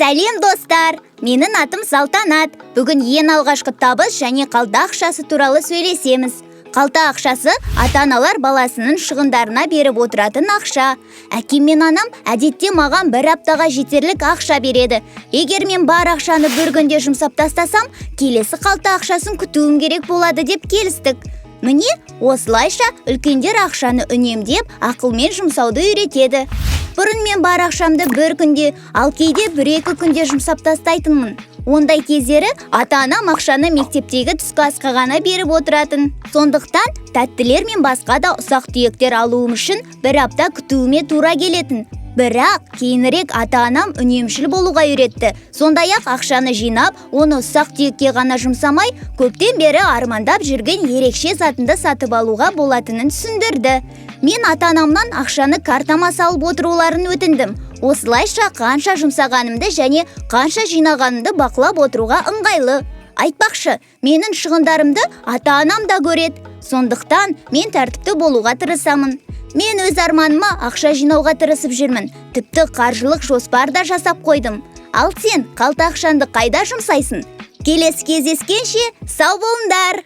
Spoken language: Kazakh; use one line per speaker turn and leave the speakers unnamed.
Сәлем, достар! Менің атым Салтанат. Бүгін ең алғашқы табыс және қалта ақшасы туралы сөйлесеміз. Қалта ақшасы – ата-аналар баласының шығындарына беріп отыратын ақша. Әкем мен анам әдетте маған бір аптаға жетерлік ақша береді. Егер мен бар ақшаны бір күнде жұмсап тастасам, келесі қалта ақшасын күтуім керек болады деп келістік. Міне, осылайша үлкендер ақшаны үнемдеп, ақылмен жұмсауды үйретеді. Бұрын мен бар ақшамды бір күнде, ал кейде 1-2 күнде жұмсап тастайтынмын. Ондай кездері ата-анам ақшаны мектептегі түскі асқа ғана беріп отыратын. Сондықтан тәттілер мен басқа да ұсақ түйектер алуым үшін бір апта күтуіме тура келетін. Бірақ кейінірек ата-анам үнемшіл болуға үйретті. Сондай-ақ ақшаны жинап, оны ұсақ түйекке ғана жұмсамай, көптен бері армандап жүрген ерекше затынды сатып алуға болатынын түсіндірді. Мен ата-анамнан ақшаны картама салып отыруларын өтіндім. Осылайша қанша жұмсағанымды және қанша жинағанымды бақылап отыруға ыңғайлы. Айтпақшы, менің шығындарымды ата-анам да көреді. Сондықтан мен тәртіпті болуға тырысамын. Мен өз арманыма ақша жинауға тырысып жүрмін. Тіпті қаржылық жоспар да жасап қойдым. Ал сен қалта ақшаңды қайда жұмсайсың? Келесі кездескенше, сау болыңдар!